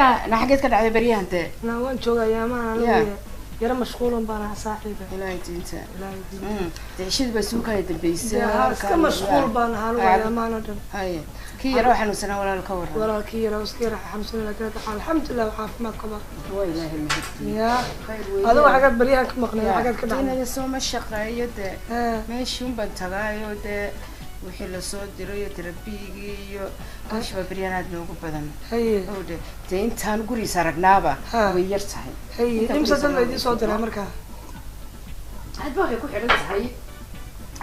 Yaa na xageed ka dhacday baryahan dee? Na waan joogayaa maana Ya. anigu yara mashquulan baan ahaa saaxiiba. Ilaahay diinta. Ilaahay diinta. Dee cishadii baa suu kala dambeysay. Dee haa, iska mashquul baan ahaa anigu ayaamahan oo dhan. Haye, kii yara waxaa xanuunsanaa walaal ka waran? Walaalkii yara iska yara xanuunsanay, laakiin hadda alxamdulilah waa caafimaad qabaa. Waa ilaahay mahadiyey. Ya. Khayr weeye. Adigu xagaad baryahan ka maqnay, xagaad ka dhacday? Inada soo ma shaqeeyo dee. Hee. Meeshii un baan tagaayo dee, wixii lasoo diray iyo terabiigii iyo hawsha baa beryahan aad noogu badan. Haye. Oo de dee intaan gurigiis aragnaaba Ha. way yar tahay. Haye. Inta Imsa gurigiis dad la aragnaaba idiin soo diraa markaa? Hadba waxay ku xidhan tahay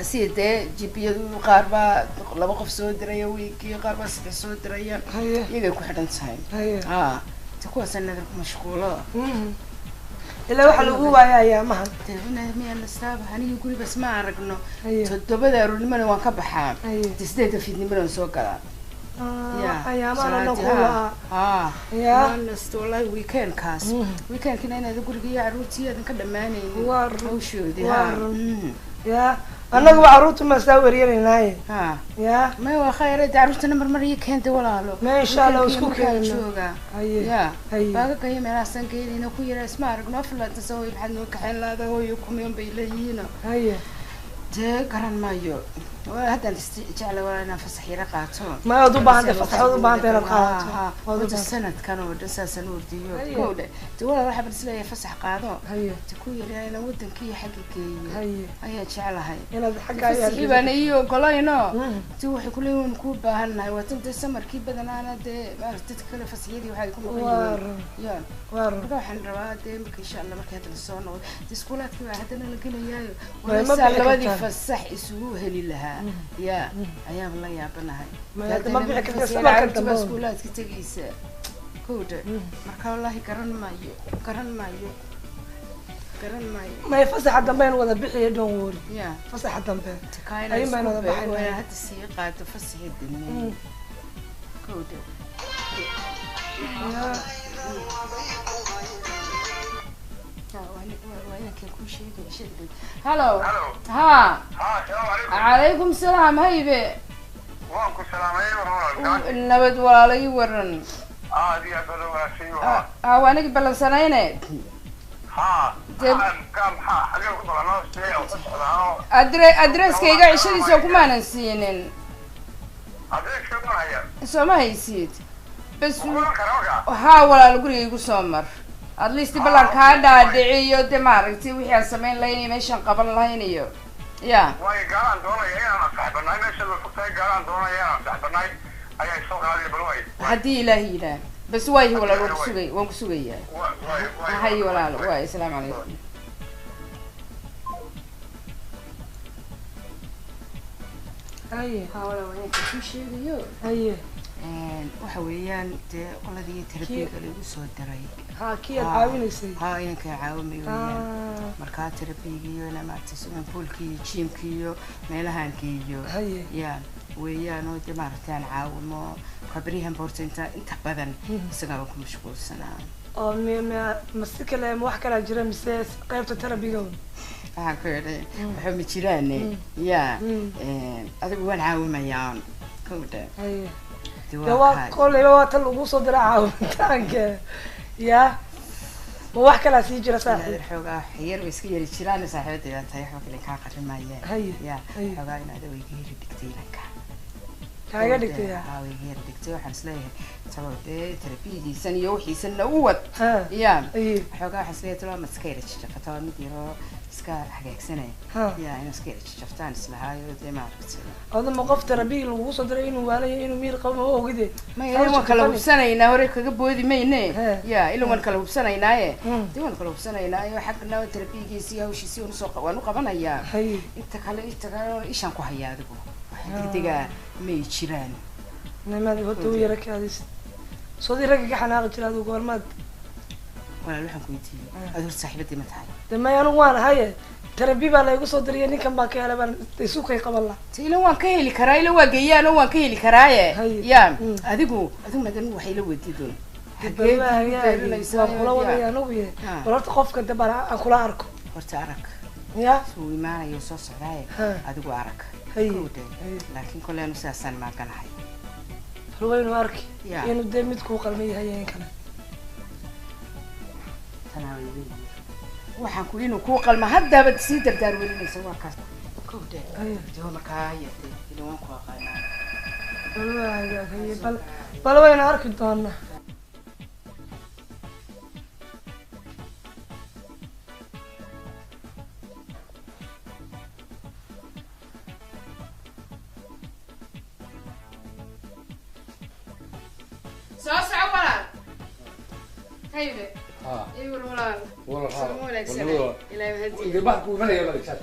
sida dee jibiyadu, qaar baa laba qof soo diraya wiigii, qaar baa saddex soo diraya. Haye. Iyagay ku xidhan tahay. Haye. Aa, te kuwaasa nadar ku mashquulo. Ilaa waxaa lagu waaya ayaamahan. Dee miyaan nastaaba aniga guribas ma aragno. Haye. 7da aroornimana waan ka baxaa. Haye. Dee 8da fiidnimana waan soo galaa. Ah, ayaamahan oo dhan ku la'aa. Haa. Ya. Nasto wallahi weekendkaas. Weekendkina inaad guriga iyo carruurtii aadan ka dhammaanaynin Waa run. hawshoodii. Waa Ha. run. Ya, annagu waa carruurta maa saa weryanaynaye. Ha. Ya. May, waa khayr de, carruurtana marmar iyo keenta walaalo. Ma insha Allah Weekendkii isku markaan keenno. joogaa. Haye. Ya. Haye. Baagaga iyo meelahaasaan geynayna ku yara isma aragno 24 sano. Hooyo maxaad noo kaxayn laada, hooyo kumiyan bay leeyihiin. Haye. Dee garan maayo. Waa haddaan is jecla walaa inaan fasax yara qaato. Ma waad u baahan tahay fasax, waad u baahan tahay inaad qaadato. Ha, Waad u horta baahan. sanadkan oo dhan saasaan u ordiyo. Haye. Kow dhe dee walaal, waxaa baan isleeyahay fasax qaado. Haye. De ku yaraa inaan wadankii xagga geeyo Haye. ayaa jeclahay. Inaad xagga ayaa Fasaxii baana ii ogolayno. Ti waxay kuleeyihin waan kuu baahannahay, waa tan dee samarkii badanaana dee maaragta dadka kale fasaxyadii waxay ku maqan Waa yihiin. run. Ya. Waa run. Marka waxaan rabaa dee marka insha allah marka hadda lasoo noqdo dee iskuulaadkii baa haddana la gelayaayo. Ma Walaasaa bixi labadii kartaan. fasax isugu heli lahaa ya ayaaba la yaabanahay. Ma hadda ma bixi kartaa Fasaxyada samarka carruurta baa dambe. iskuulaadka tegaysa kowdha. Marka wallaahi garan maayo, garan maayo, garan maayo. May, fasaxa dambe in wada bixiyo, don't worry. Ya. Fasaxa dambe Takaayna ayun baan wada isku baxaynaa. beego hadda sii qaado fasaxii dambe kowdha. Ya. Waa inankan kuu sheegay shirkad. Hallo. Hallo. Ha. Ha, salaamu calaykum. Calaykum salaam, haybe. Waan ku salaamay walaal. Nabad walaalo, ii waran. Aad iyo aad baa loo wanaagsan yahay. Ha, waa anigi ballansanayne. Ha. Dee- Ka maxaa xagee ku balanoo see oo ka socdaano? Adresskayga cishadiisa kumaanan siinin. Adeegka ma haya. Sooma haysid bas. Kulan kara markaa. Haa walaalo, guriga igu soo mar, at least ballan kaa dhaadhiciyo de maaragtay wixii aan samayn lahayn iyo meeshaan qaban lahayn iyo ya. Waayo gaalaan doonaya inaan ansaxbanahay, meesha la fogtahay gaalaan doonaya inaan ansaxbanahay ayaa soo qaaday bal waay. Haddii ilaahi yidhaah bas waayi walaal, waan kusugay, waan kusugayaa. Waay waay. Hay walaalo, waay, asalaamu calaykum. Haye. Haa walaal, waa inaan kuu sheegayo. Haye. Waxa weeyaan dee qoladii terabiga lagu soo diray. Ha, kii aad caawinaysay. Haa, inanka caawimay weeyaan. Ah, markaa terabiga iyo ina maaragtay swimming poolka iyo gymka iyo meelahaan geeyo. Haye. Ya weeyaan, oo dee maaragtay aan caawimo kabriyahan boorta inta badan isagaaba ku mashquulsanaa. Oo ma si kale ma wax kalaa jira mise qaybta terabiga un? Waxaan ku idhi waxba ma jiraane ya. Adigu waan caawimayaan kowdha. Haye. Dee dee waa kaa- koleyba waa tan lagu soo dira caawintaanka. Ya, ma wax kalaa sii jira saaxiib? Inaad xoogaa yar way iska yari jiraan saaxiibada baan tahay, waxba kale kaa qarin maayeen. Haye. Ya. Haye. Xoogaa inaad way iga heli dhigtay inanka. Kaaga dhigtay ya? Haa, way iga heli dhigtay. Waxaan isleeyahay talo dee terabiyigiisan iyo wixiisanna u wad. Ha. Ya. Haye. Xoogaa waxaan isleeyahay talo ama iska yara jajafata, waa mid yaroo iska hagaagsanaya. Ha. Ya, inuu iska yara jajaftaan islahaayo dee maaragtay. Adama ma qof terabiga lagu soo diray inuu waalayo inuu miir qabo ma ogide. Maya, waan kala hubsanaynaa, hore kaga boodi mayne. He. Ya, ila waan kala hubsanaynaaye. Dee waan kala hubsanaynaayo, xaggana terabiyigiisi iyo hawshiisi waan usoo waan u qabanayaa. Haye. Inta kale ishaan ku hayaa, adigu wax degdega may jiraan. Nimaad horta u yara kaadis soodii ragga ka xanaaqi jira adigu goormaad? Walaal, waxaan ku weydiiyey ad horta saaxiibadii ma tahay? De may, anigu waan ahaye, terabi baa laygu soo diriya, ninkan baan ka helay baan isukay qaban laha. Te ila waan ka heli karaa, ila waa geeyaan oo waan ka heli karaaye. Haye. Ya. Adigu madan waxay la weydiidon xageed igu dayrinaysaa? Waan kula wadaya anigu ye. Ha. Bal horta qofka de bal aan kula arko. Horta arag. Ya. Suu imaanayo soo socdaaye. Ha. Adigu arag. Haye. Kowdhe. Haye. Laakiin koley anu sidaasaan maaganahay. Bal waynu arki Ya. inuu dee mid kuu qalman yahay iyo in kale. Tanaa way weyn. Waxaan ku inuu kuu qalma haddaaba sii dardaar welinaysa waa kaas. Kowdhe dee markaa yate ila waan ku aqaanaa. Bal bal wayna arki doonaa. Soo soco walaal. Haybe. ها Iwar walaal. والله Soo wanaagsan. Ilaahay اللي hadiyo. بحكوا من يلا شات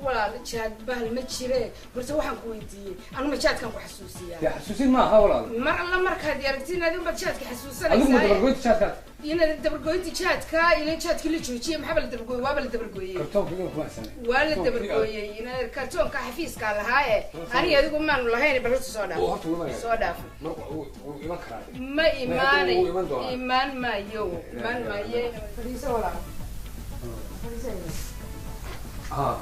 Walaal jaad bahal ma jire. Horta waxaan ku weydiiyey anu ma jaadkan ku xasuusiyaa? يا حسوسين ما ها والله. Mar alla markaad aragtiin adigu baad jaadka adigu ma xasuusanaysaa. dabargoynta jaadkaad? Inaad dabargoynta jaadka ila jaadkii la joojiyey, maxaa la dabargooyey? Waaba la dabargooyey. Kartoonka idin kuma xasanay. Waa la dabargooyey inaad kartoonka xafiiska lahaaye, aniga adigu maanu lahayn. Bal horta soo dhaaf. Oo horta wuu imanaya. Soo dhaaf. Marka wuu iman karaa. Ma imaanay. Wuu iman doonaa. Imaan maayo, imaan maaye. Fadhiiso walaal, fadhiiso. ها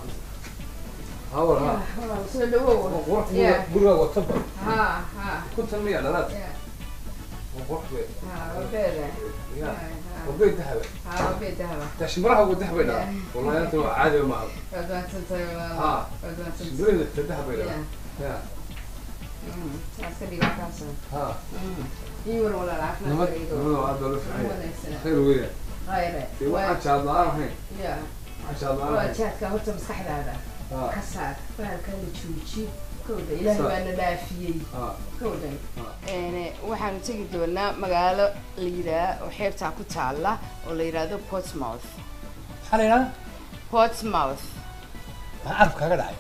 ها والله ها. Walaal soo dhawow. qurux. Yeah. Guriga wataba. Ha ha. 50 miya dhalaad. Qurux wey. Ha, waa beeda. Ya وبيت ذهب. Ha, waa beed dahaba. تا شمرها وذهب لا والله انت عادي ما هذا. Waad mahadsantahay walaal. ها. Waad mahadsantahay. شمرين ذهب لا يا. Saas ka dhigo kaas. ها. Ii war walaal, نمد caafimaadka. نمد عاد ولا في Wanaagsanaa. خير ويا. Khayre. في واحد شاد الله الحين. Ya. واحد شاد الله Waa الحين. jaadka horta maskaxdaada ها. ka saar, bahalkan la jooji. Kowda Ilaahay baana dhaafiyey. ها. Kowda waxaanu tegi doonaa magaalo la yidhaah oo xeebtaa ku taala oo la yidhaahdo Portsmouth. maxaa la yidhahdaa? Portsmouth. maxaa carabka kaga dhacay?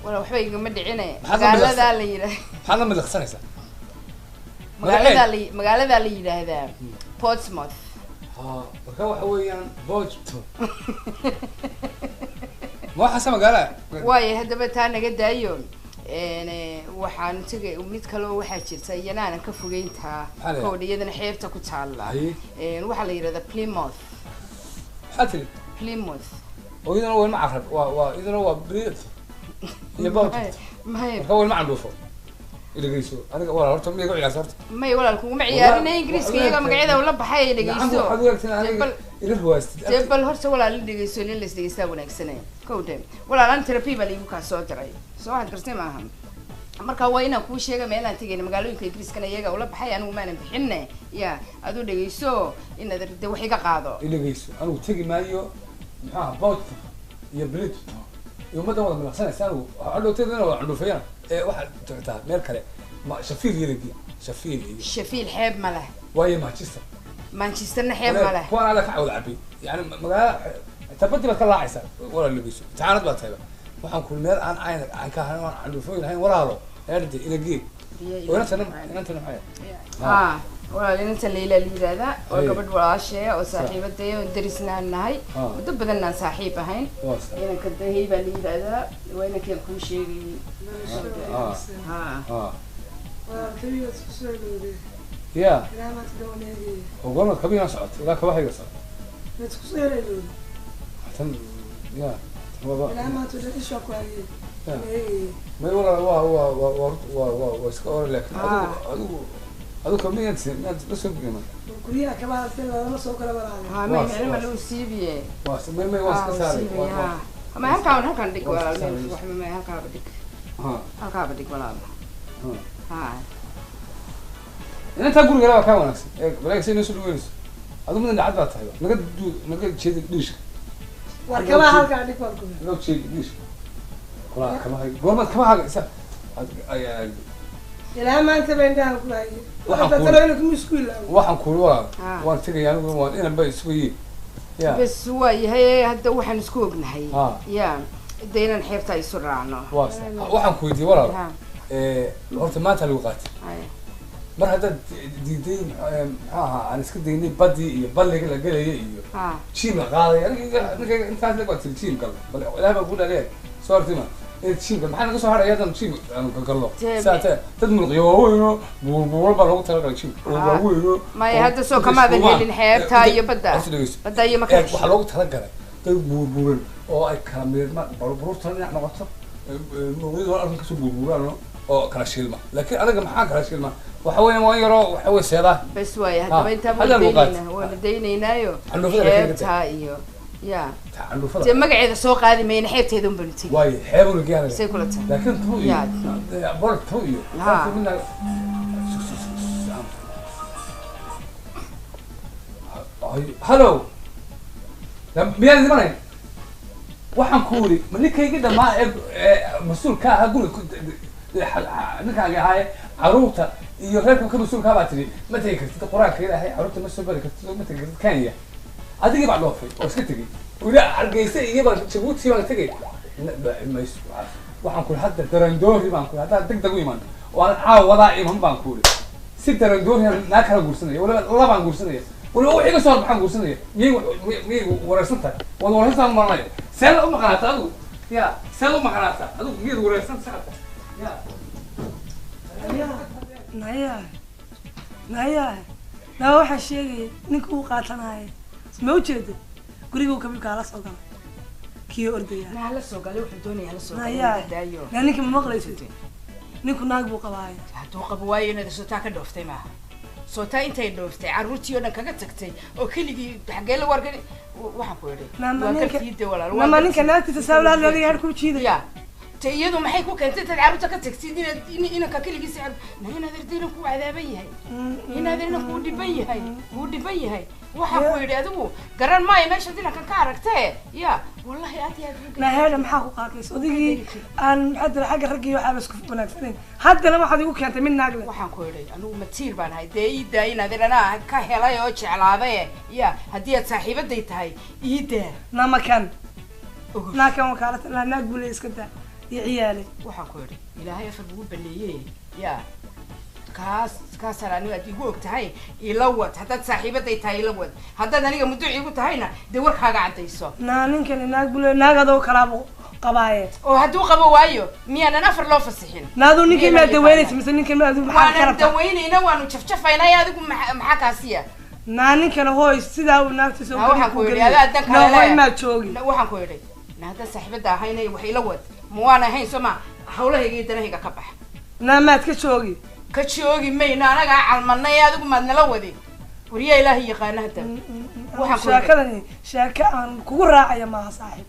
Wala waxba igama dhicine. Maxaad la Magaaladaa la yidhaah. maxaad la midaqsanaysaa? Magaaladaa la magaaladaa la yidhaahdaa Portsmouth. ها, marka waxa weeyaan boojto ma waxaase magaala. Waayo haddaba taa naga daayo. Waxaanu tegay mid kaleo waxaa jirta iyana aanan ka fogeyntaa. Maxaa la yidhahdaa? Kowdha iyadana xeebta ku taala. Haye. Waxaa la yidhahdaa Plymouth. Maxaa tiri? Plymouth. Oo iyadana waa ilma carab, waa iyadana waa briit iyo boojto. May. Marka waa ilma candhuufo idhegeyso aniga walaal horta miyaga ciyaarsa horta? May walaal, kuguma ciyaarin. Ingiriiska iyaga magacyada ula baxay ay dhegeyso. Waxaad u eegteen aniga Bal- ila ruwaastid. Dee bal horta walaal in dhegeyso, nin la isdhegeystaa wanaagsanay. Kowdhe walaal, an therapy baa laigu kaa soo diray, soo waxaad gartay maaha. Marka waa inaan kuu sheega meelaan tegayna. Magaalooyinka Ingiriiskana iyaga ula baxay, anigu maanan bixinne. Ya aduu dhegeyso inaad de wax iga qaado. Idhegeyso, anigu tegi maayo muxuu ahaa boojto iyo briit iyo ummaddan wada milaqsanaysa. Anigu hadhowteedana wada candhuufayaan ee waxaad tagtaa meel kale, ma Shafiil yelagi Shafiil iyo Shafiil xeeb ma leh. Waayo Manchester. Manchesterna xeeb ma leh. Kuwaan alla ka cawda cabay yani magaala tabadii baad ka laacaysaa. Walaal dhegeyso, imtixaanad baa tahayba. Waxaan ku meel aan cayn aan ka ahayn aan candhuufooyin lahayn walaalo erde ina geed. Oo inantana inantana maxay? Ha walaal, inanta Layla la yidhaahdaa waa Haye. gabadh walaasheeya oo saaxiibadaya oo darisnaan nahay. Ah. Muddo badanaan saaxiib ahayn. Waa sa Inanka dahey baa la yidhaahdaa, waa inankeen kuu sheegayay. Ah. Ha. Ah. Waa kabiga isku soo dhowday. Ya. Ilaa maanta dhan waan eegaya. Oo goormaad kabihina socotay ilaa kabahayga socotay? Ma isku soo yareylowday. Tan ya tan waaba. Ilaa maanta dhan ishaa ku hayay. Ya. Waan eegayay. May walaal, waa iska oran laakiin Ah. adigu adigu kamiyaad miyaad la soo geliman? Guryaha kabaha si lagama soo kala walaalo. Ha, may Waa- micno ma waa- lagu siibiye. waa may waa iska saaray. Ha, ma halkaan halkaan dhig Waa iska walaal meel saaray. waxba may, halkaaba dhig. Ha. Halkaaba dhig walaal. Ha. Ha. Inantaa guriga waa kaa wanaagsan ee balaag say noo soo dhaweynayso. Adigu midna dhacad baa tahay, naga duu naga jeedi dhiishka. War kabaha halkaa dhig baan ku. Naga jeedi dhiishka kulaa kabaha. Goormaad kabahaaga isa ayaa? Ilaa maanta baan indhaha ku hayay. Waxaan Waxaan ku- talo inuu kuma isku ilaawo. Waxaan kuuli walaal. Ah. Waan tegaya anigu, waan inan ba isugaye ya. Bes waa yahay, hadda waxaan isku ognahay Ah. ya de inaan xeebta isu raacno. Waa waxaan ku weydiiyey walaal. Ha. Horta maanta lagu qaatay. Haya. Mar haddaad diiday muxuu ahaa aan iska daynay badii iyo balliga la gelayay iyo Ha. jiim la qaaday aniga ninka intaas lag waa tiri jiim gal bal ilaah baa ku dhaliya soo artima in jiimka maxaa naga soo hadhaya haddaan jiim aanu ka gallo? Dee- saate dad muruqyo waaweyno buurbuuro baa loogu talagalay jiim oo Ah. waaweyno. Maya, oo hadda soo inta kamaadan iskumaan. helin xeebta iyo badda. Horta dhegeyso. Badda iyo maka. Eeg, waxaa loogu talagalay dad buurbuuran oo ay kala miirmaan buurbuurtana dhinac noqoto muruqyadu arkan kasoo buurbuuraan oo kala shiilma, laakiin anaga maxaa kala shiilma? Waxa weeyaan waa yaroo waxa wey seedaa. Bas waaya, haddaba intaa Hadda lagu qaatay. waanu waanu daynaynaayo. Candhuufada la keeni Xeebtaa iyo ya Candhuufada. Dee magaceeda soo qaadi mayna, xeebteeda un baanu tegi. Waayo, xeebuna geeyanaya. Say kula tahay? Laakiin tuu iyo bor tuu iyo Ha. midna. Hallo, miyaan imanayn? Waxaan ku wuri ma ninkaygi dhammaa ee mas-uulka ahaa guriga ninkaaga ahaaye caruurta iyo reerka ka mas-uulkaa baa tiri ma tegi kartid, qur-aanka ilaahay caruurta ma soo bari kartid, ma tegi kartid Kenya. Adigii baa dhoofay oo iska tegey weli Hargeysa iyo baa Jabuuti baan tegey mayso. Waxaan ku hadda darandoori baan ku haddaan deg deg u iman oo aan caawa wadaa iman baan ku uri si darandoori naa kala guursanaya, waliba labaan guursanaya, waliba wixii ka soo horbaxaan guursanaya. Miyay wareersan tahay? Waad wareersan tahay maranaya. Seed u maqnaata adigu? Ya, seed u maqnaata adigu? Miyaad wareersan tahay ya? Naya, naya, naa waxaan sheegaya ninka uu qaatanaaye ma ujeeda guriga uu kabiibka hala soo galay kii ordaya. Na hala soo galay, wuxuu doonaya hala soo galay. Naya, daayo. Naa ninka ma maqlaysid? Ninku naag buu qabaaye. Hadduu qabo waayo, inaad sootaa ka dhooftay maaha, sootaa intay dhooftay carruurtii oo dhan kaga tagtay oo keligii xaggee lagu arkay? Waxaan ku idhi Nama waa ninka gartiide walaal, waa nama ninka gartii. Naagtiisa saa ula hadlay adiga har kuu jiidaya. Ya, te iyadu maxay ku keentay intaad carruurta ka tagtid inaad inanka keligiisa na inaad irta inan kuu cadaaban yahay, inaad inan kuu dhiban yahay, kuu dhiban yahay. Waxaan ku yidhi adigu garan maayo meeshaad inankan ka aragtee. Ya wallahi aad iyo aad buu Naheedha, maxaa ku qaatay odigii aan maxaa tira xagga raggii waxaaba isku wanaagsanayn, haddana waxaad igu keentay mid naag leh. Waxaan ku idhi anigu matiir baan ahay, dee ii daa inaad anaa ka helay oo jeclaaday. Ya, haddii aad saaxiibaday tahay ii daa. Nama kan Ogow. Naag kan wakaalata laa naag buu leeyahay, iska daa iyo ciyaale. Waxaan ku idhi ilaahay afar buu baneeyey. Ya, kaas kaasaan anigu aad igu og tahay ila wad. Haddaad saaxiibaday tahay ila wad, haddaad aniga muduuc igu tahayna dee warkaaga caddayso. Naa ninkani naag buu leeyahay, naag adoo kalaabu qabaaye. Oo hadduu qabo waayo, miyaanan afar loo fasixin? Naaduu ninkan maa Miyaanan daweynaysa mise ninkan ma adigu maxaad ka Waanan rabtaa? daweynayna, waanu jafjafaynaa. Adigu maxaa kaasiya? Naa ninkana hooy sidaa uu naagtiisa Naa waxaan ku yidhi adaa dan kale naa hooy le. maa joogi. Waxaan ku idhi na haddaan saaxiibada ahayna wax ila wad, ma waan ahayn soo ma hawlahayga iyo danahayga ka bax. Naa maad ka joogi? Ka joogi mayno, anagaa calmanay, adigu maad nala wadi. Wariyaa ilaahay yaqaana hadda. Waxaan ku yidhi- Sheekadani sheeke aan kugu raacaya maaha saaxiib.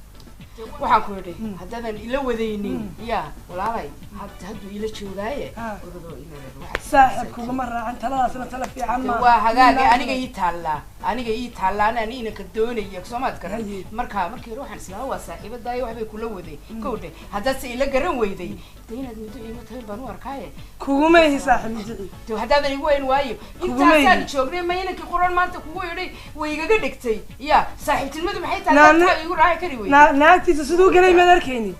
Waxaan ku idhi haddaadan ila wadaynin ya walaalay hadduu ila joogaaye Ah. orodoo inaad waxaad Saaxiib, kuguma raacin taladaasna, tala fiican De maaha. waa hagaage, aniga ii taallaa, aniga ii taallaa, anaan inanka doonaya soomaad garan. Haye. Marka markii hore waxaan islahaa waa saaxiibadaayo waxbay kula waday kowdhe, haddaadse ila garan weyday de inaad muddo iima tahay baan u arkaaye. Kuguma ihi saaxiib mijici. De haddaadan igu hayn waayo Kuguma intaasaan ihi. joognay ma inankii quran maanta kugu idhay way igaga dhigtay. Ya, saaxiibtinimadu maxay tahay? Naa- haddaad taa igu raaci kari weyday. Naa naagtiisa siduu galay maad arkayni?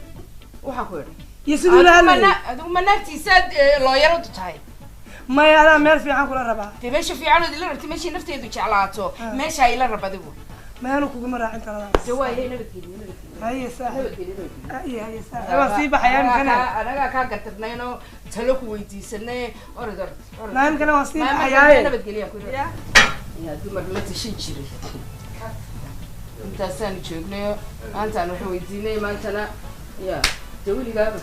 Waxaan ku idhi iyo siduu la adigu ma hadlayay. adigu ma naagtiisaad looyaradu tahay? Maya, adaa meel fiican kula rabaa. Dee meesha fiican ood ila rabtay, meeshii nafteedu jeclaato meeshaa ila rab adigu. Mayaanu kuguma raacin taladaas. De waayahay, nabadgelyo, nabadgelyo. Haye saaxiib. Nabadgelyo, nabadgelyo. Haye, haye saaxiib, waan sii baxayaa imkana. Anagaa kaa gardarnaynoo talo ku weydiisanay. Orod, orod, orod. Naa imkana waan sii Maama, baxayaaye. Nabadgelyo ku yaa dumar la tashan jiray. Intaasaan joognayo maantaan wax weydiinay maantana. Ya, dee weligaaba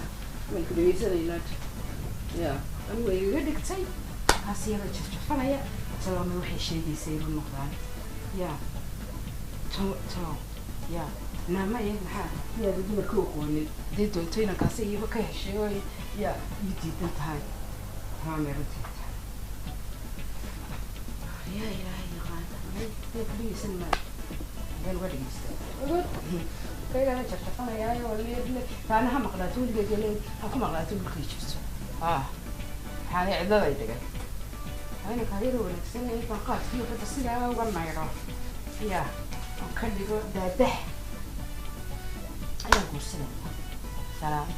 waan ku dhageysanaynaa. Ya, anigu way igaga dhigtay kaas iyada jafjafanaya taloona waxay sheegaysay igu noqdaan. Ya to to ya naama eh maxaa miyaada dumarka aqoonin? Hadday doonto inankaasi iyaba ka heshay oo ya ii diidan tahay haa runtii tahay. Yaa ilaahay yaqaan may may ku dhegeysan maayo, meel uga dhegeysta kaygana jafjafanayaayo taana ha maqnaato weligeed le ha ku maqnaato dhulkay jirto. Ah, maxaanay cidladay dhigay inanka yaro wanaagsan ee banqaadkiyo badda sidaa uga maydho ya oo ka dhigo daadax ayaan guursanaya. Salaam.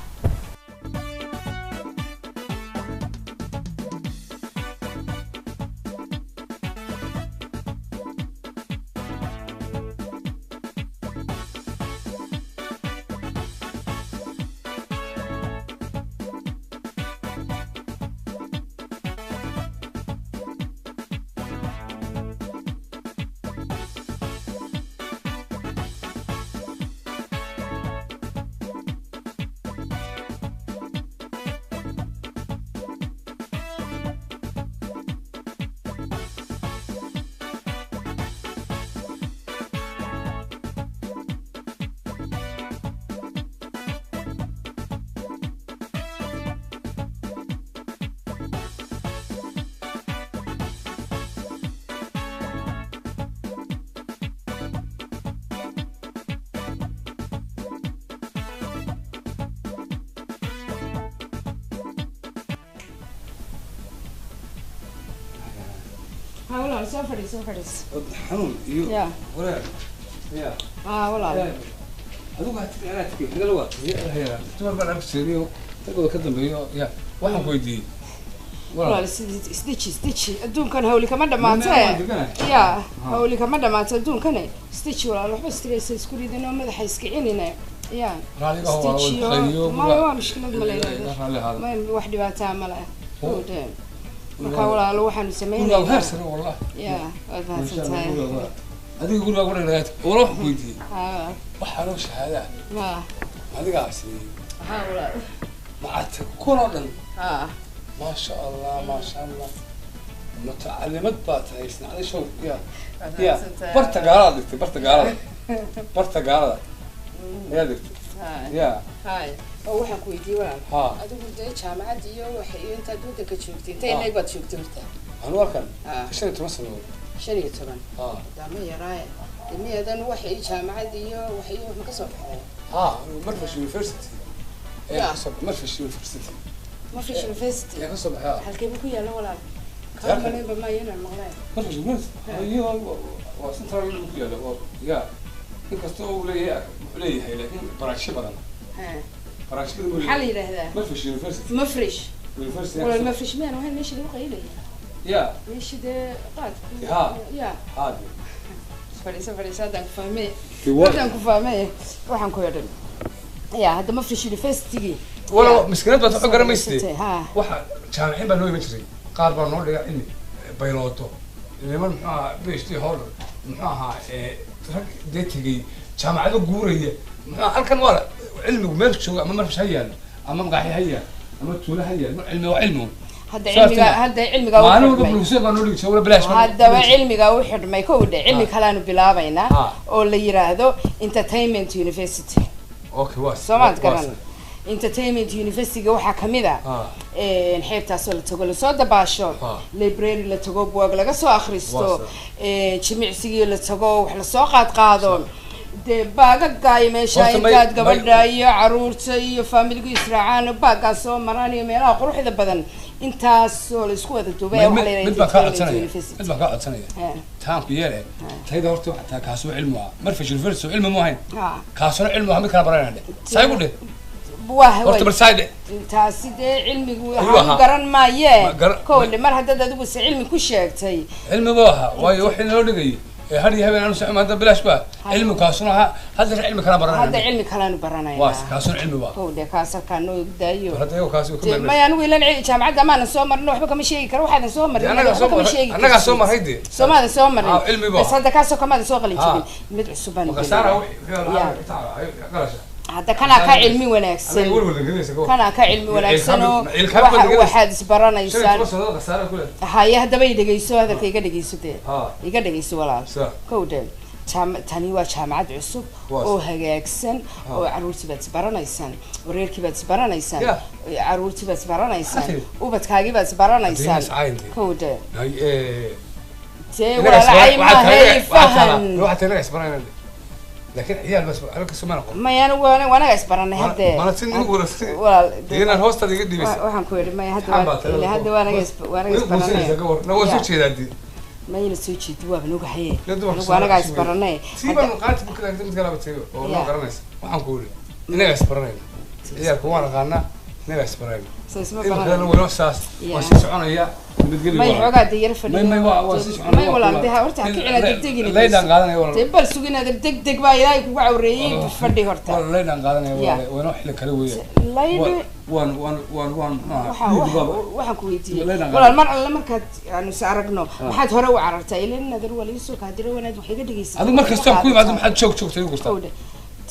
Ha walaal, soo fadhiis, soo fadhiis. Xanuun iyo Ya. Wareer ya. Ha walaal. Adigu ha tigi, anaa tigi nagala waa dumar baan arki jiray ragooda ka dambeeyo. Ya, waxaan ku weydiiyey. Walaal, isdeji, isdeji, adduunkan hawli kama dhamaatee. Waan deganahay. Ya, hawli kama dhamaato adduunkane. Isdeji walaal, waxba stress isku ridin oo madaxa iska celine ya. Raaliga waa. Isdeji oo maya, waa mushkilad ma leeyahay. Raalli ahaada. Maya, wax dhibaataa ma leh. Marka walaalo, waxaanu gurigaa sameynaynaa heer sare wallah. Ya, waad mahadsan tahay. Adiga gurigaa ku dhagdhagaat wala. Waxaan ku weydiiyey, Ha. waxaa loo shahaadaa Ma adigaa siiyey? Ha walaal. Macata kun oo dhan. Ha. Maasha Allah, maasha Allah, mutacalimad baa tahay isnacday show ya. Waad ya mahadsan tahay. Barta gaalada dhigtay, barta gaalada, barta gaalada ayaa dhigtay. Ha. Ya. Hay, oo waxaan ku weydiiyey walaal, ha adigu dee jaamacad iyo wax iyo intaad waddanka joogtay, intay leeg baad joogtay horta? Anu halkan 15 sanadood. 15? Ha. Dama yaraaye, dee miyadan wax iyo jaamacad iyo wax iyo wax ma ka soo baxday? Ha, Marfash University ayaa Ya. kasoo baxay, Marfash University. Marfish University? Ayaa kasoo baxay, ha. Halkeeba ku yaalla walaal? Kaa Halkan. malaynba maayo inaan maqlay. Marfash University iyo waa central ku yaalla oo ya, inkastoo uu leeyahay, wuxuu leeyahay laakiin branchyo badan. Ha. Branchyo badan buu Maxaa la leeyahay. yidhaahdaa? Marfash University. Mafrish? University. Walaal, mafrish miyaan ahayn meeshii lagu qaylaya? Ya. Meeshii dee qaadku? Ha. Ya. Ha. Fadhiiso, fadhiiso, haddaan ku fahmay. Waa Haddaan ku fahmay waxaan ku yidhi ya, hadda Mafrish University. Wala miskiinad baad wax u garamaysatay. Ha. Waxa jaamiciin baa noo iman jiray, qaar baa noo dhiga cilmi baylooto, niman muxuu ahaa PhD holder, muxuu ahaa rag dee tegey jaamacado guuraya. Muxuu ahaa, halkan waa cilmigu meel jooga, ama marfash ha yaalo, ama maqaaxi ha yaalo, ama tuulo ha yaalo, cilmi waa cilmi. Hadda Saas cilmiga tima. Hadda cilmiga u Maalin walba xidhmay. Bulugsiya baa noo dhigi jiray, wala bilaash baa. Haddaba cilmiga u xidhmay kow dhe, cilmi kalaanu bilaabaynaa oo la yiraahdo Entertainment University. Okay, waa Soomaad garan, Entertainment University-ga waxaa kamid a xeebtaasoo la tago, lasoo dabaasho, library la tago, buug laga soo akhristo, jimicsigii la tago, wax lasoo qaad qaado, dee baagagaayo meesha Horta intaad gabadha iyo caruurta iyo faamiligu israacaan, baaggaa soo maraan iyo meelaha quruxda badan, intaasoo la isku wada duubay waxaa la yidhaha Mid baan kaa Entertainment codsanaya. University. Mid baan kaa codsanaya. Taanku yeele tayda horta waxaa taa kaasoo cilmi ah. Marfash University oo cilmi mu ahayn? Kaasuna cilmi ah, mid kala baranayna dhe, saay ku dheh. Waa Horta bal saay dheh. Taasi dee cilmigu Ayuu waxaan ahaa. garan maaye. Ma Kowle, mar haddaad adigu se cilmi ku sheegtay. Cilmi buu ahaa, waayo wixii naloo dhigayay ee har iyo habeen aanu socon hadda bilaash baa. Cilmi kaasuna ahaa, hadda cilmi kala Hadda baranayna. Cilmi kalaanu Waas baranaynaa. kaasuna cilmi baa. Kowle, kaas halkaa noo daayo. Bal hadda iyago kaasi uu ka Dee meelmees. maya, anigu ilan jaamacadda amaanan soo marin, waxba kama sheegi karo waxaadan soo marin. Dee annagaa Waxba soo kama maray, sheegi annagaa kartid. soo maray dee. Soomaadan soo marin. Cilmi baa. Bas hadda kaasoo kamaadan soo qalin jebin, mid cusub baanu Makasaara gelinaa. Ya. wixii qalasha. Hadda kanaa ka cilmi wanaagsan. Anaga welwel gelinaysa ka Kanaa ka cilmi wanaagsan oo Ilkaha gelinaysa. waxaad isbaranaysaan. 15 sanadood khasaara ku leh. Haye, haddaba i dhegeyso, hadalka iga dhegeyso dee. Iga dhegeyso walaal. Sa. Kow dhe, tani waa jaamacad cusub oo hagaagsan oo caruurtii baad isbaranaysaan, wareerkii baad isbaranaysaan, caruurtii baad isbaranaysaan, Maxaa tiri? Ubadkaagii baad isbaranaysaan. Haddii is cayn. Kow dhe. Hay dee walaalacay maahe, fahan. Waxaa tahay inaga isbaranayna, laakiin ciyaal bas halka Soomaali qor. Maya, anigu waanaga isbaranay haddee. Mana si nin wala si Walaal inaan hoostaada iga dhibaysa. Waxaan ku yidhi maya, hadda Xaan baa tahay. ilaa hadda waanaga waanaga isbaranay. Ka war na waa soo jeedaa dii. Mayna soo jeedi, waaba nogahaye. Ila dumarka Anigu waanagaa Soomaali isbaranay. Sii baan qaati bu kala mid kala batay oo noo garanaysa. Waxaan ku yidhi inaga isbaranayna, ciyaalka waan aqaanaa, inaga isbaranayna. Soo isma Imika baranay. wayno saas waa sii soconaya nabadgelyo. May xoogaa dee yar fadhiyo. May waa sii soconaya. May walaal, dee horta ha kicina, degdegina. Laydaan qaadanaya walaal. Dee bal sugin adeer, degdeg baa Ilaahay kugu cawreeyey, fadhi horta. Walaal, laydaan qaadanaya. Ya. Walaal, waynoo xilli kale weeye. Laydhi. Waan muxuu ahaa Waxaan ku weydiiyey Laydaan walaal, mar alle markaad aanu is aragno maxaad hore u carartaa? Ilaa nadar waa laisoo kaadiro wanaad wax iga dhegeysa. Adigu mar kastaan ku yimaado maxaad joog joogtay igu gurtaa? Kowdhe.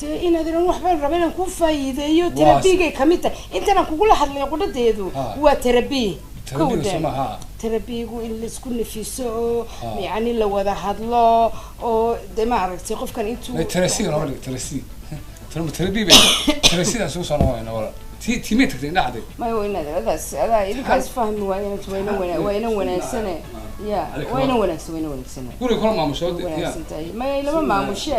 Dee inaad iran waxbaan raba inaan kuu faa'iideeyo, therapygay kamid tahay intanaan kugula hadlay qudhadeedu. Waa therapy. Therapyga. Kowdhe. Soo maaha? Therapygu in laisku nafiso oo yacni la wada hadlo oo de ma aragtay qofkan intuu May therapyga nooma dhig therapy, therapy bay therapydan isugu soo noqonayna walaal. Tii timay tagtay indhaha cadday. Maya, wayna adaas adaa idinkaas fahmi waayeen, wayna wayna wanaagsane ya, wayna wanaagsan, wayna wanaagsane. Guriga kula maamusho ya. Wanaagsan tahay. Maya, lama maamushe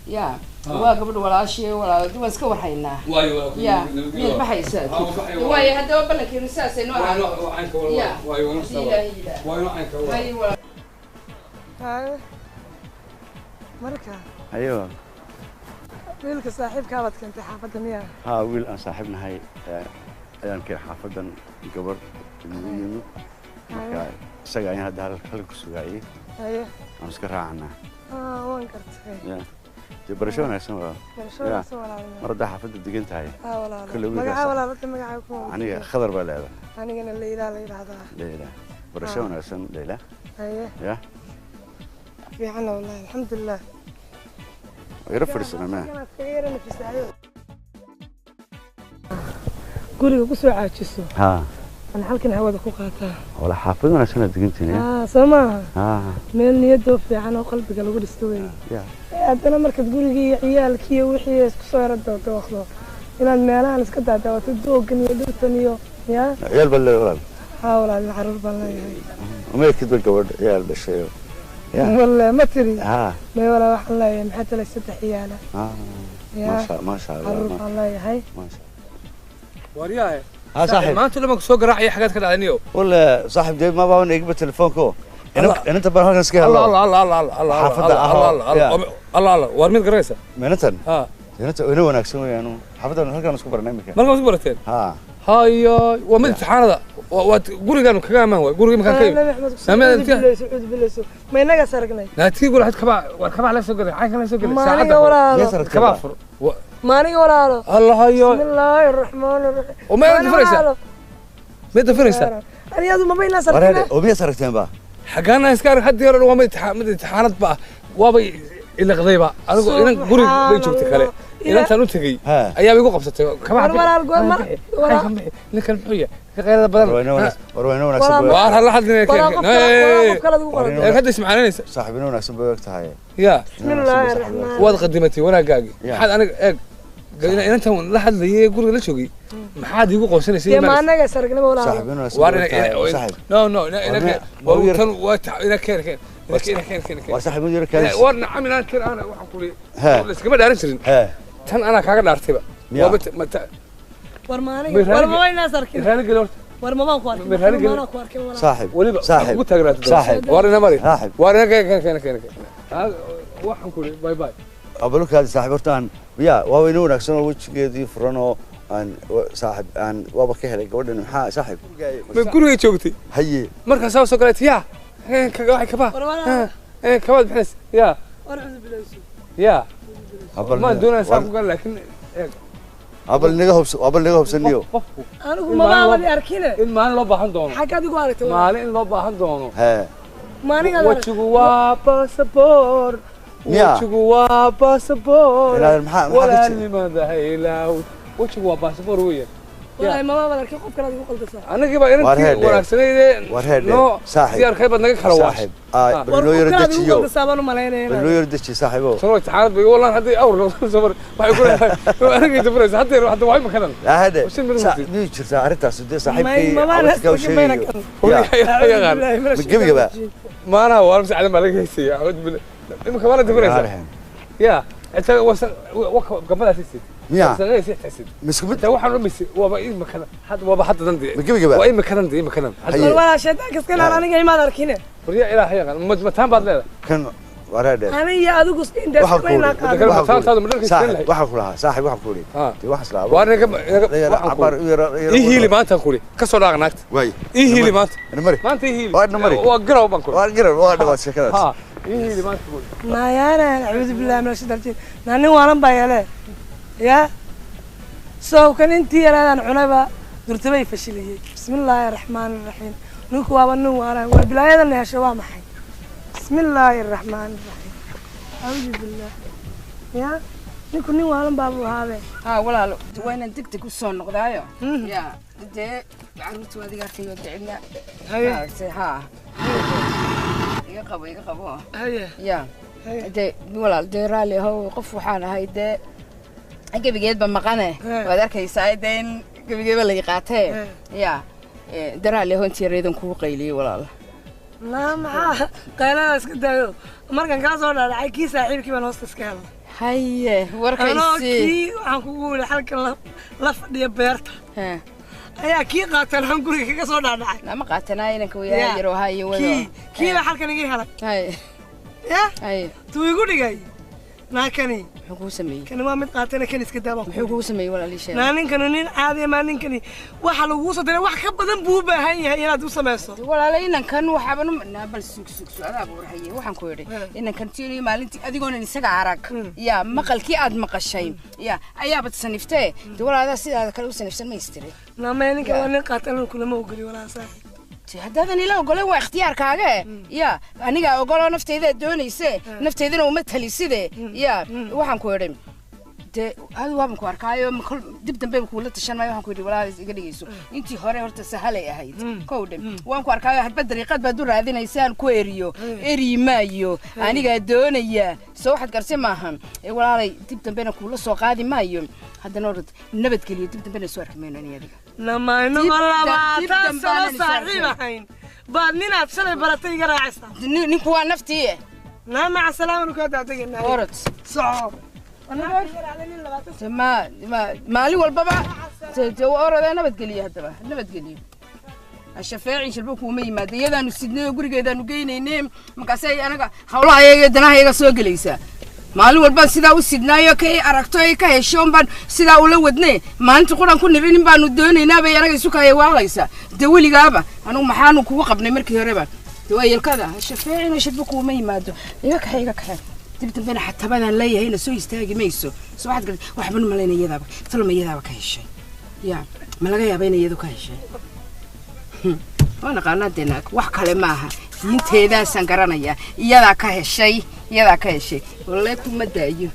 ya, waa gabadh walaashee walaal, waan iska warhaynaa. Waayo waa ya, miyaad baxaysaa? Waayo, haddaba ballankeenu saasay noo ahaa. Waayo Ya. waayo Haddii Ilaahay yidhaah. waayo caynka. Waayo walaal. Haye, marka Haye. Wiilka saaxiibkaabaad keentay xaafadda miyaa? Haa, wiil aan saaxiib nahay ayaan keenay xaafadan, gabar igu yimid. Marka isaga ayaan hadda halka ku sugaayay. Haye. Aan iska raacanaa. Waan gartay. Ya, dee barasho wanaagsan waa. Barasho Ya. wanaagsan walaalna. Mar haddaa xaafadda degan tahay. Walaalo. Kolley wiilkaas. Magacaa walaalada, magacaa ku? Aniga Khadar baa leedahay. Anigana Leyla la yidhaahdaa. Leyla, barasho wanaagsan Leyla. Haye. Ya. Fiican wallahi, alxamdulilah. Yaro fadhiisana maya? Inaad kaga yara nafisaayo guriga ku soo caajiso. Haa. Aan halkan hawada ku qaataa. Wala xaafad wanaagsan aad degantihiin. Soo maaha? Haa. Meel niyadoo fiican oo qalbiga lagu dhisto wey. Ya. Haddana markaad gurigii iyo ciyaalkii iyo wixii isku soo yara doodookdo, inaad meelahan iska daadaawato, doogan iyo dhirtan iyo ya. Ciyaal baa leedahay walaal? Haa walaal, caruur baan leeyahay. Umeedkid ba gabadh ciyaal dhashay ya? Walle ma tiri. Haa. May walaa, waxaan leeyahay maxaa talay 3 ciyaala. Haa. Ya. Maasha, maasha Allah. Caruur baan leeyahay. Maasha. Waryahay. ها صاحب. Maanta dhan baan kusoo garaacaya, xagaad ka dhacday niyo? ولا صاحب dee ma baaban igba telefoonko inanta baan halkan iska Allah. helno. Allah Allah Allah Allah. Xaafadda Allah. ah. Allah Allah Allah Allah, war mid garanaysa? Inantan? Ha. Inanta ina wanaagsan weeyaan, xaafadan halkan isku baranay imika. Markaa isku barateen? Haa. Hayo, waa mid imtixaanada waa gurigaanu kaga amaan waay guriga iminkaan ka yimid. Nabi Axmed. Saamee. Sacuudi bilayso, sacuudi bilayso, ma inagaas aragnay? Naatigii guri waxaad kabaa war kabaa la soo galay, caynka la soo galay. Ma saacadda aniga hore. walaalo? Miyaad aragtay? Kabaa fur. Ma aniga walaalo? Allah hayo. Bismillaahi araxmaani raxiim. Oo ma inaad furaysaa? Mid dafiraysaa? Aniyadu maba inaas wareer aragnay. Oo miyaad aragteen ba? Xaggaana iska arag haddii hore, waa mid mid imtixaanad ba ah, waabay iliqdayba anigu inan guriga bay joogtay kale. Subxaan. Inantaan u tegey Ha. ayaaba igu qabsatay kabaa. War walaal, Caynka bixi. Ninkan muxuu yahay ka qaylada badan? War ina wanaagsan, war ina wanaagsan Walaal. bay. Waar hala hadlina. Walaa qof kale, walaa qof kale ugu War qoran. ina Hadda ismacaanaysa. Saaxiib ina wanaagsan bay og tahay. Ya. Bismillaahi araxmaani. Waad qadimatay wanaaggaagii. Ya. Maxaad aniga eeg inantan la hadlayay guriga la joogay, maxaad iigu qoonsanaysay? Dee ma anagaas aragnay walaalo? Saaxiib ina wanaagsan Waar bay og tahay saaxiib. No no, War tan waa ina keen keen ina keen keen keen. Waa saaxiib mid yar kaas. War nacam, inaan keen ana waxaan kuli Ha. iskama dhaaran jirin. Ha. Tan anaa kaaga dhaartayba. Miya? Waa War ma aniga Ma war maba inaas arkin. Raali geli horta. War mabaan ku arkin. Ma raali gelin. Maanaa ku arkin walaalo. Saaxiib. Weliba Saaxiib. ugu taagnaato. Saaxiib. Waar ina mari. Saaxiib. Waar ina keen keen keen keen. Waxaan kuli bye bye. Abalukaadi saaxiib, horta aan ya waa ina wanaagsan oo wejigeedii furan oo aan saaxiib aan waaba ka helay gabadhan, maxaa saaxiib? Ma gurigay joogtay? Haye. Markaasaa soo galay ya kaga waxay kabaa. War walaalo. Kabaad bixinaysa ya. War cudu bilayso. Ya. Abal. Ma doonaya saa ku gal, laakiin eeg. Abal naga hubs, abal naga hubsaniyo. Qofku Anigu In mabaa maalin wadi arkine. In maalin loo baahan doono. Xagga adigu aragtay walaalo? Maalin in loo baahan doono. Hee. Ma aniga arag? Wejigu waa basaboor. Miya? Wejigu waa basaboor. Ilaahay, maxaa ka jira? Walaalnimada ilaaw, wejigu waa basaboor weeyaan. Walahi mabaa wada arkin, qof kale adigu qaldasa. Annagii baa War inantii heedhe. wanaagsanayde. War heedhe. Noo Saaxiib. diyaarkay baad naga kala waash. Saaxiib Ah. bal War noo qof yara kale adigu dejiyo. qaldasaa baan u malaynaya. Bal noo yara dejiyo saaxiibo. Tano imtixaanad bay wallaan haddii awr loo soo mar waxay ku leedahay anagay dafuraysa hadda yar hadda waa imakadan. Hade. Shan minute horteed. Miyuu jirtaa arrintaas dee saaxiibkay mabaan abadka u arkin mayna sheegayo? kan. Ya. Yaqaan. Ma gebiga ba? Maanaha waa mise cadan baa laga heysaya imika waana dafuraysa. Yaarehen. Ya inta wasa gabadaas isid. Miya? Wasaqaysi xisid. Misku mid. Inta waxaan u mise waaba imikadan hadda, waaba hadda dan dee. Ma gebiga ba? Waa imikadan dee, imikadan. Haye. War walaa shaydaanka iska ilaal, aniga imaad arkine. Waryaa ilaahay yaqaan mataan baad leedahay. Kan wareedhe. Aniga adigu intaas Waxaan ku maynaa uri. qaadan. Kale Waxaan ku mataantaadu uri. ma dharka Saaxiib, iska lahayd? waxaan ku lahaa saaxiib, waxaan ku uri. Ha. Dee waxaan islaaba. Waar La yara waxaan cabaar ku u yara yara. ii hiili maanta kuli ka soo dhaaq naagta. Waay. Ii hiili maanta. Ina mari. Maanta ii hiili. Waa ina mari. Waa garow baan kuli. Waa garan, waa dhawaad sheekadaas. Ha, ii hiili maanta kuli. Nayaana, acuudu billahi min ashaytaan rajiim. Naa nin waalan baa yeele ya sow kan intii yaraadaan cunayba durtabay fashiliyey. Bismillaahi araxmaani araxiim. Ninku waaba nin waalan. War bilaayadan hesho waa maxay? Bismillaahi araxmaani araxiim, acuudu billah. Ya ninku nin waalan baabuu ahaabe. Haa walaalo, waa inaan deg deg usoo noqdaayo ya dee caruurtu adiga arkayo cidna maaragtay. Haa, iga qabo, iga qabo. Haye. Ya dee walaal, dee raalli ahow, qof waxaan ahay dee gebigeedba maqane. Waad arkaysaa dee in gebigeedba laga qaatee. Ya dee raalli ahow, intii yareedan kugu qayliyey walaal. Naa maxaa qaylada iska daayo, markan kaa soo dhaadhacay kii saaxiibkii baan hoosta iska helnay. Haye. Anoo warkaysii. Kii waxaan kugu wili halkan la fadhiya beerta ayaa kii qaateen waxaan guriga kaga soo dhaadhacay. Nama qaatanaa inanka wayaa yar ahaa iyo wado. Kii baa halkan iga helay. Haye. Ya Haye. Tuu igu dhigay naa kani. Muxuu kugu sameeyey? Kani waa mid qaatana, kan iska daa baan ku Muxuu kugu sameeyey, walaal, ii sheeg. Naa ninkani nin caadiya maa. Ninkani waxa laguu soo diray wax ka badan buu u baahan yahay inaad u samayso. Walaala, inankan waxaaban naa, bal sug, sug, sug, adaaba warhaye. Waxaan ku idhi, inankan tiiniyo maalintii adigoonan isaga arag ya maqalkii aad maqashay ya ayaabad saniftee. De walaadaa sidaada kale u sanifsan ma istiri. Naa maya, ninkan waa nin qaatana, kulama ogoli, walaa saaxiib. Te haddaadan ila ogolen waa ikhtiyaarkaage ya. Anigaa ogoloo naftaydaa doonayse, naftaydana uma taliside ya. Waxaan ku idhi, dee adu waaban ku arkaayo, kol dib dambe kuula tashan maayo. Waxaan ku idhi, walaal, iga dhigayso, intii hore horta sahalay ahayd. Kow dhe, waan ku arkaayo hadba dariiqad baad u raadinaysaan ku eriyo, eryi maayo, anigaa doonaya. Soo waxaad garse maaha. Ee walaalay, dib dambena kuula soo qaadi maayo. Haddana orod, nabadgeliyo, dib dambena soo arki mayno ani adiga. Nama inagoo Dib 20 dambe sano aanan is saaxiib arkin. ahayn baad ninaad shalay baratay iga raacaysaa. Ninku waa naftii. Naa maca salaama, kaa daadeganaa. Orod. Soco. Ma ma maalin walbaba orode, nabadgeliyo, haddaba nabadgeliyo. Shafeecin shalbo kuuma yimaado, iyadaanu sidnay oo gurigeedaanu geynayne. Markaasay anaga hawlaha ayaga danaha iyaga soo gelaysaa. Maalin walbaan sidaa u sidnaayo, ka aragto ay ka hesho baan sidaa ula wadne. Maalinta quran ku nirinin baanu doonaynaa bay anaga isu kaaya waalaysaa. Dee weligaaba anugu maxaanu kugu qabnay markii horeba? Dee waa yelkada shafeecin shalbo kuuma yimaado. Iga kaxe, iga kaxe. Dib dambena xatabadaan leeyahayna soo istaagi mayso. Soo waxaad garat, waxban malayna iyadaaba talma iyadaaba ka heshay ya. Ma laga yaaba inay iyadu ka heshay? Waa naqaanaa dee naag, wax kale maaha, diinteedaasaan garanayaa. Iyadaa ka heshay, iyadaa ka heshay, walle kuma daayo.